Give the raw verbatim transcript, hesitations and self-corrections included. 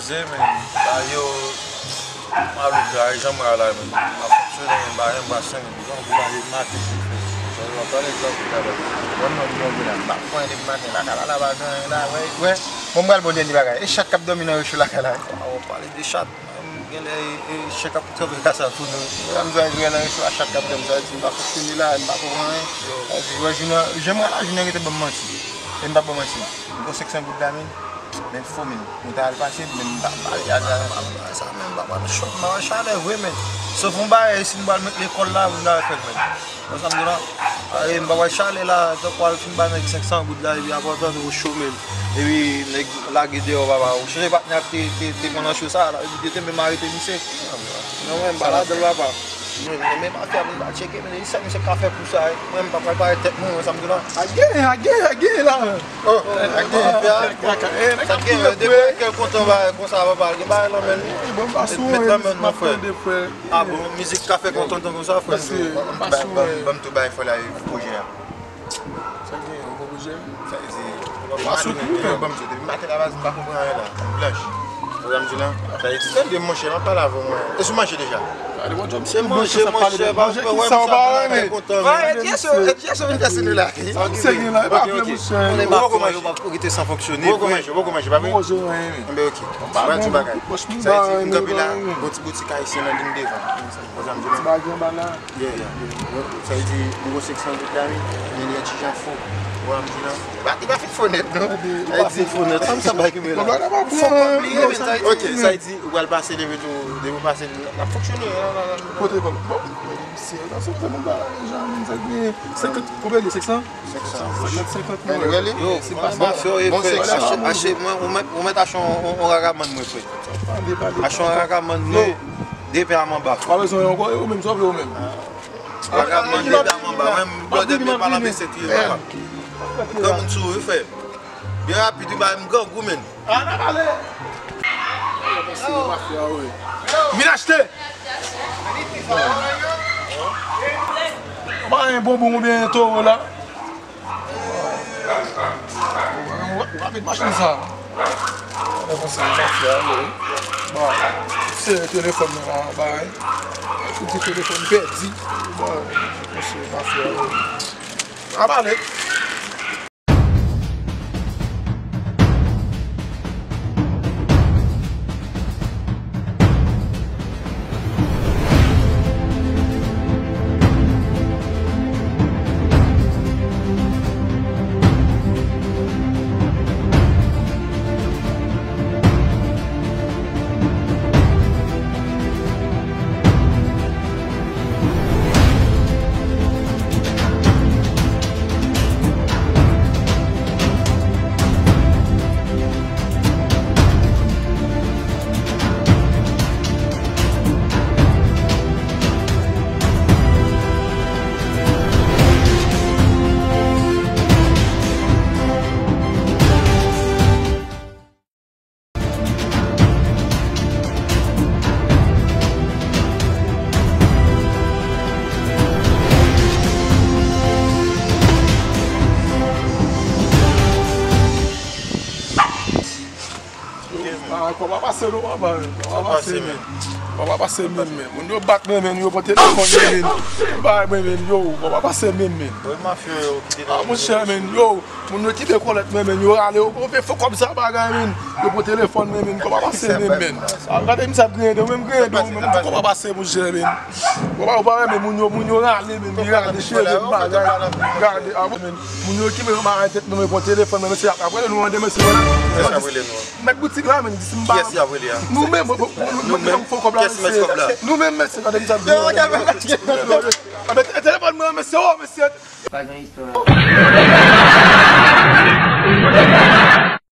Poze, men, ba yo, m ap viv la, jan m wè la, men, m ap fonksyone, men, ba, m pa swen, men, jan m wè la, yo maten, yo fè. Yo pa pale, yo pa pale. Mwen, mwen, mwen, mwen, m pa pran depi maten, lakay la, la, pa gen anyen la, wè, wè. Bon, m pral bon dènye bagay. E chat k ap dòmi nan recho lakay la, wi. A, w pale de chat. Genlè e, e chen k ap kanpe kasa pou nou. Mezanmi, m jwe nan recho a chat k ap dòmi, sa vle di m pa fonksyone la, m pa konprann anyen. Sa vle di, wè, jounen, jan m wè la, jounen rete ban m manti. E m p ap ba w manti. M gon senk san goud la, men, men fo, men. Mwen ta al pase, men m pa, m pa al, al, al, al, al, sa, men m pa pral chòk, m pa pral chalè vre, men. Sof yon bagay, si m pral met lekòl la, m ta fè l, men. Konsa m di w la, e, m pa wè chalè la, tankou al fin ba nèg senk san goud la, epi apre w tande w cho menm. Epi nèg lage deyò, papa. Ou sonje patnè a te, te, te pran nan cho sa, la, epi te, te menm arete misye. Non, men, m pa ladan l, papa. Men, men, men mafya, men, al tcheke, men, sa misye ka fè pou sa, e. Mwen, m pa pral parèt tèt mwen, konsa m di w la. A gen, a gen, a gen la. Oh, a gen, a gen. Sa gen, depi kè l kontan, ba, konsa, papa, gen bagay nan men l. Bon, m pa sou met nan men l, non, frè. Ah bon, mizik ka fè kontan konsa, frè. Ban m tou bay fò la, pwojè a. Sa gen yon pwojè? Sa vle di, depi maten, depi maten la, baz, m pa konprann anyen la. Blanch. Ou konn sa m di la? Sa vle di, tande, monchè, m ap pale avè w, mwen. E sou manje deja? Se manje, monchè, pa wè, monchè, pa wè, kontan, men. Etiyasyon vin fè sou nou la. Sa gen la, e pa vle, monchè. Ou poko manje, ou poko manje, pa vre? Ou poko manje, pa vre? Enben, ok. Mwen di yon bagay. Sa vle di, m kanpe la, gon ti boutik ayisyen nan liy devan. Ou konn sa m di la? Ti bagay anba la. Yeah, yeah. Sa vle di, m gon senk san goud la, wi. Men li yon ti jan fou. Ou wè m di la? Li pa, li pa fin fò nèt, non. Li pa fin fò nèt. Sa m sa bay ki la. Fò pa bliye, men sa vle di. Ok, sa vle di, ou pral pase depi tou, depi w pase, l ap fonksyone. Kote kòb? Bon, se, nan sou tèlman bagay, jan, sa gen senkant, konbyen li, senk san? Senkant, senkant mil. Yo, se pa sa. Bon, se achte, achte, mwen, ou mèt, ou mèt achte yon, yon, yon ragamann mwen, frè. Achte yon ragamann mwen, de pè a manba. Pa bezwen ankò, ou menm, sa w vle ou menm. Ragamann, de pè a manba. Mwen, blòdè, men pa lanpe sentire, papa. Granmoun sou ou, wi, frè. Byen rapid, wi, ba m grangou, menn. Vin achte! Ba yon bonbon oubyen yon towo la. Ou pa met machin sa. Ou pa panse mafya yo, wi. Bon, se telefòn nan la, bay. Ou di telefòn pèdi. Bon, mesye mafya yo. A pale. Ah, kòb pa pase non, papa, men. Kòb pa pase, men. Kòb pa pase, men, men. Moun yo bat, men, men, yo pran telefòn, men, men. Bay, men, men, yo, kòb pa pase, men, men. Ah, monchè, men, yo. Moun yo kite kòlèt, men, men, yo rale, yo, yo fè fo kòb sa bagay, men. Yo pran telefòn, men, men, kòb pa pase, men, men. Ah, gade misye ap griyen do, menm griyen do, menm kòb pa pase, monchè, men. Kòb pa, kòb pa, men, moun yo, moun yo rale, men, yo rale, cheve, bagay. Gade, ah, men, moun yo kite yo mare tèt, men, men, pran telefòn, men, se ap rele nou, men, se mèt boutik la, men, di si m pa. Kiyès y ap rele a? Nou menm, nou menm, fo kòb la, mesye. Nou menm, mesye, gade misye ap griyen. Ah, men, telefòn mwen, mesye, oh, mesye. Pa gen istwa.